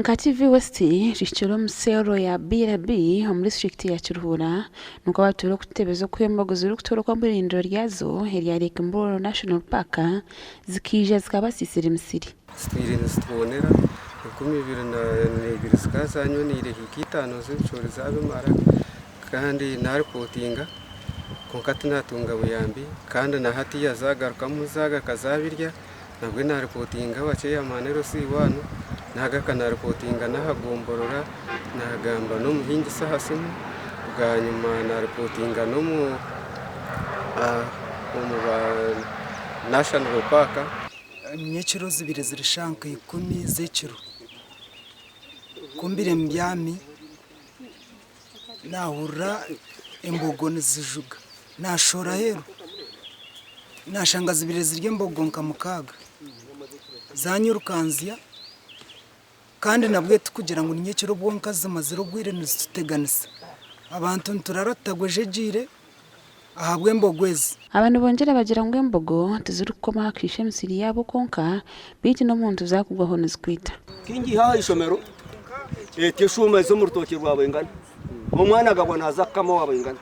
Nka TV West tuhikire omu seero ya Biira B omu disiturikiti ya Kiruhura nikwo abatuura okututebeza oku embogo zirikutoroka omu irindiro ryazo erya Lake Mburo National Park zikaija zikabasiisira emisiri. Zitwire nizitwonera, 2002 zikaba zanyoneire hiika itaano z'ebicoori zabimara kandi naripootinga kwonka tinatunga buyambi kandi na hatiiya zagarukamu zagaruka zabirya. Nabwe naaripootinga aba chairman LC1, naagaruka naaripootinga n'aha gomborora, naagamba n'omuhingisa aha simu, bwanyima naaripootinga n'omu omu ba National Park. Nyekiro zibire ziri shaaha nka ikumi z'ekiro, ku mbire mbyami Naahurira embogo nizijuga, naashohora aheeru naashanga zibaire ziri embogo nka mukaaga zaanyirukanzya kandi nabwo tikugira ngu ni nyekiro bwonka zimazire obwire nizituteganisa. Abantu nituraara tutagwejegyeire ahabw'embogo ezi. Aba nibongyera bagira ngu embogo tizirikukoma aha kushiisha emisiri yaabo kwonka beitu n'omuntu zaakugwaho nizikwita. Kingi aha ishomero eti eshuuma ezi omu rutookye rwa Bwengana omwana agabwa naaza kukama owa Bwengana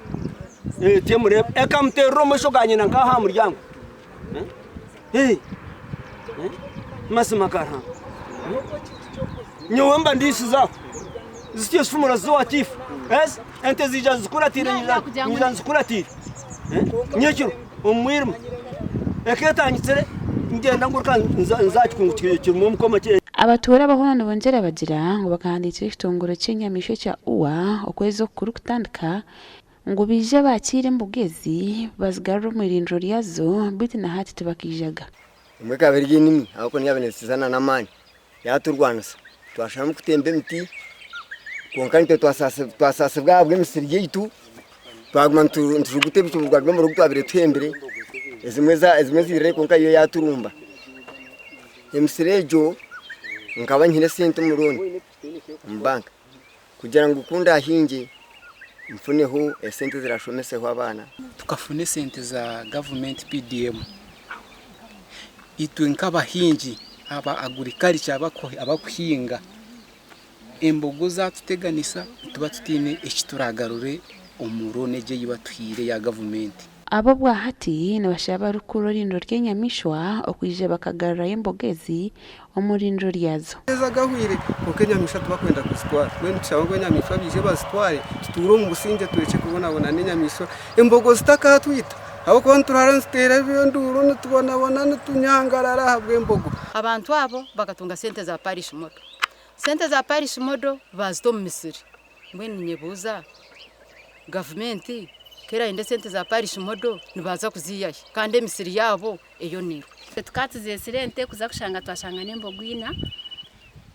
eti emureeba ekamuteerera omu maisho ga nyina nk'aha aha muryango mazima ga Ruhanga nyowe mba ndiisize aho zityo ezifumura ziza owa tiifu ente ziija zikuratiire nyija nzikuratiire nyekiro omu mwirima eketangitsire ngyenda nguruka nza aha kikungu kirimu omukoma. Abatuura aba hoona nibongyera bagira ngu bakahandiikira ekitongore ky'enyamaishwa ekya UWA okwezi oku kurikutandika ngu baije baakiire emboga ezi bazigarure omu irindiro ryazo beitu na hati tibakaijaga. Emwe ekaba eri enimi ahabw'okuba niyo yaabaire neetukiza n'amaani yaaturwanisa. Twasharamu kutemba emiti kwonka naitwe twasaasibwa ahabw'emisiri yaitu, twaguma nitujuguta ebicuburwa by'omuriro ogu twabaire tuhembire, ezimwe ziirire kwonka yo yaaturumba. Emisiri egyo nkaba nyine esente omu looni omu banka kugira ngu ku ndaahingye nfuneho esente eziraashomeseho abaana. Tukafuna esente za gavumenti PDM. Itwe nk'abahingi aba agriculture abakuhinga, embogo zatuteganisa nituba tutaine eki turagarure omu loan egi ei batuhaire eya gavumenti. Aba obwahati nibashaba abarikukurira orurindiro ry'enyamaishwa okwija bakagarurayo embogo ezi omu rurindiro ryazo. Ameezi agahweire kwonka enyamaishwa tibakwenda kuzitwara. Mbwenu nitushaba ngu enyamaishwa baije bazitware tutuure omu busingye turekye kubonabona n'enyamaishwa embogo zitakatwita ahabw'okuba nituraara nituteera enduuru nitubonabona nitunyangarara ahabw'embogo. Abantu abo bakatunga sente za parish model. Sente za parish model baazita omu misiri. Mbwenu ninyebuuza, gavumenti ku erayende esente za parish model nibaza kuziiha hi kandi emisiri yaabo eyonirwe? Itwe tukaba tuzeetsire ente kuza kushanga twashanga n'embogo ina.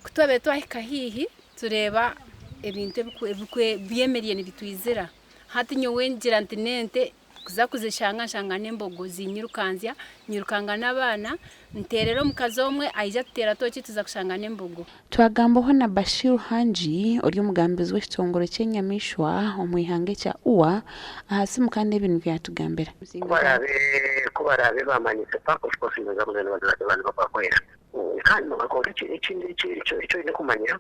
Ku twabaire twahika haihi tureeba ebintu ebyemereire nibitwizira. Hati nyowe ngira nti n'ente Kuza kuzishanga nshanga n'embogo zinyirukanzya, nyirukanga n'abaana, nteerera omukazi omwe aija atuteera tooki tuza kushanga n'embogo. Twagambaho na Bashir Hangi ori omugambizi w'ekitongore ky'enyamaishwa omu ihanga ekya UWA aha simu kandi ebi nibyo yatugambira. Ku baraabe ku baraabe baamanyise paaka of course nibaza kuza nibabakwera. Kandi kwonka ekindi eki eki oine kumanya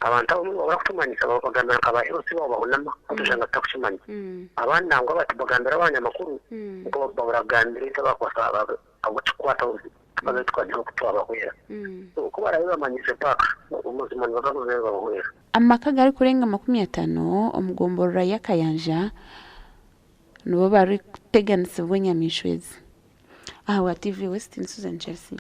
Abantu abamwe nibabura kutumanyisa babagambira nka ba LC baabo bahunama hati oshanga tutakukimanya. Abandi nangwa bati bagambira abanyamakuru kwonka babura kugambira itwe abakubaasa abu kikukwataho tukaza tukagira oku twabahwera. So ku baraabe bamanyiise paaka buzima nibaza kuzayo nibabahwera. Amaka agarikurenga 50 omu gomborora y'Akayanja nibo barikuteganisibwa enyamaishwa ezi. Ahabwa TV West, ni Susan Chelsea.